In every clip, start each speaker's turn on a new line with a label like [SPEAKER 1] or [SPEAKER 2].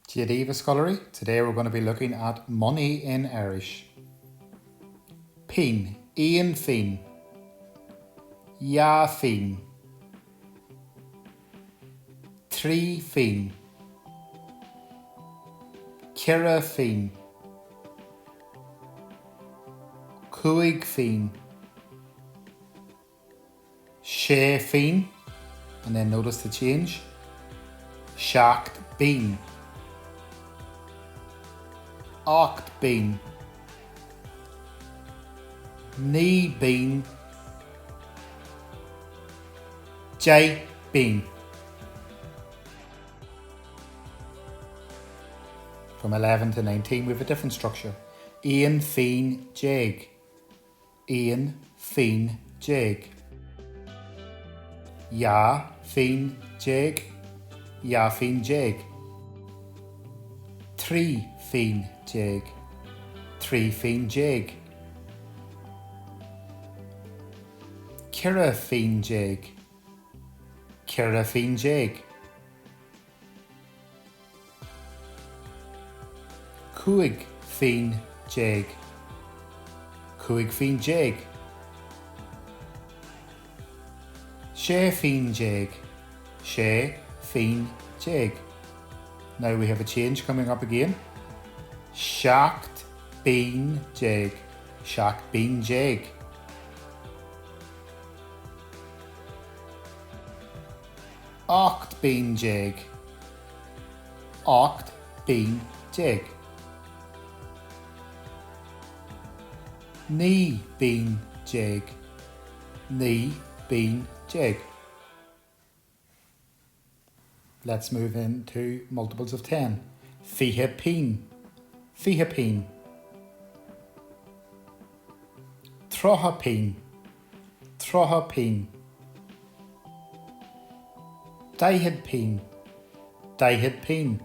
[SPEAKER 1] Dia daoibh, a scoláirí. Today we're going to be looking at money in Irish. Pingin, aon phingin. Dhá phingin. 3 phingin. 4 phingin. 5 phingin. 6 phingin, and then notice the change, 7 bpingin, 8 bpingin, 9 bpingin, 10 bpingin. From 11 to 19 we have a different structure. 11 phingin. 11 phingin. 12 phingin, 12 phingin. 13 phingin, 13 phingin. 14 phingin, 14 phingin. 15 phingin. 15 phingin. 16 phingin. 16 phingin. Now we have a change coming up again. 17 bpingin. 17 bpingin. 18 bpingin. 18 bpingin. 19 bpingin. 19 bpingin. Let's move into multiples of 10. 20 pingin. 20 pingin. 30 pingin. 30 pingin. 40 pingin. 40 pingin.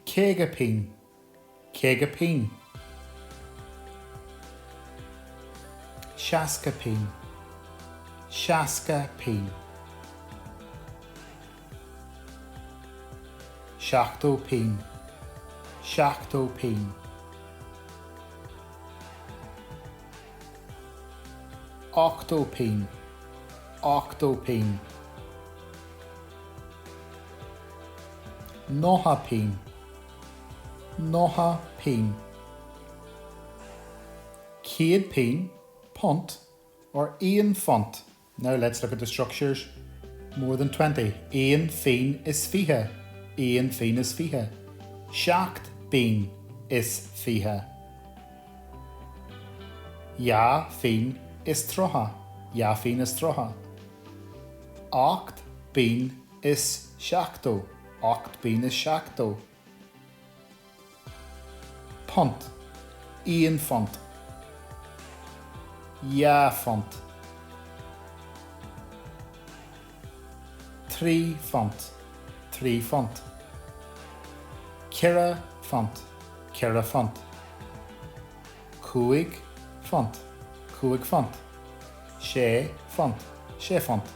[SPEAKER 1] 50 pingin. 50 pingin. 60 pingin. 60 pingin. 70 pingin. 70 pingin. 80 pingin. 80 pingin. 90 pingin. 90 pingin. 100 pingin, punt, or aon phunt. Now let's look at the structures more than 20. Aon phingin is fiche. Aon phingin is fiche. Seacht bpingin is fiche. Dhá phingin is tríocha. Dhá phingin is tríocha. Ocht bpingin is seachtó. Ocht bpingin is seachtó. Punt, aon phunt. Dhá phunt. 3 phunt, 3 phunt. 4 phunt, 4 phunt. 5 phunt, 5 phunt. 6 phunt, 6 phunt.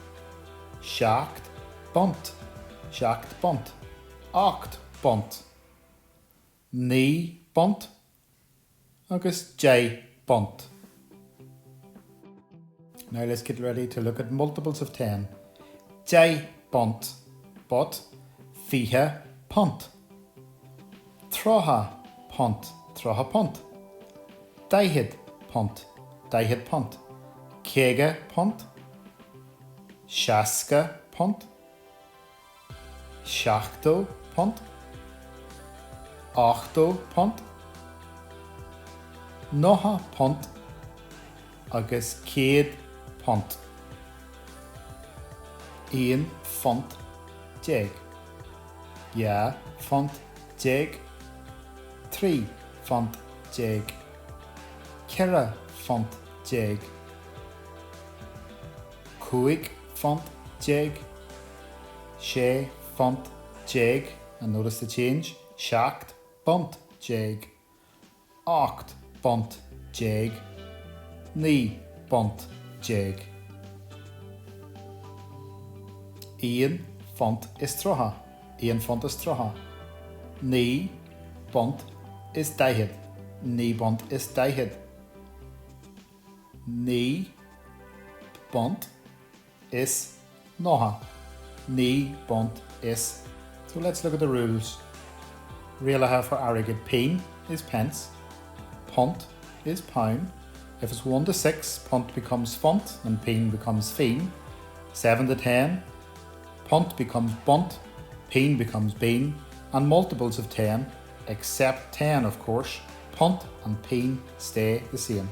[SPEAKER 1] 7 bpunt, 7 bpunt. 8 bpunt, 9 bpunt agus 10 bpunt. Now let's get ready to look at multiples of 10. 10 bpunt, but 20 punt. 30 punt, 30 punt. 40 punt, 40 punt. 50 punt, 60 punt. £70, £80, £90 agus £100. £11 12 phunt, 13 phunt, 14 phunt, 15 phunt, 16 phunt, and notice the change, 17 bpunt, 18 bpunt, 19 bpunt. £1. phunt is 30, £31. £9 is 40, £9 is 40. £9 is 90, £9 is. So let's look at the rules. Rialacha for airgead. Pingin is pence, punt is pound. If it's 1 to 6, punt becomes funt and pingin becomes feen. 7 to 10, punt becomes bunt, pingin becomes bean, and multiples of 10, except 10 of course, punt and pingin stay the same.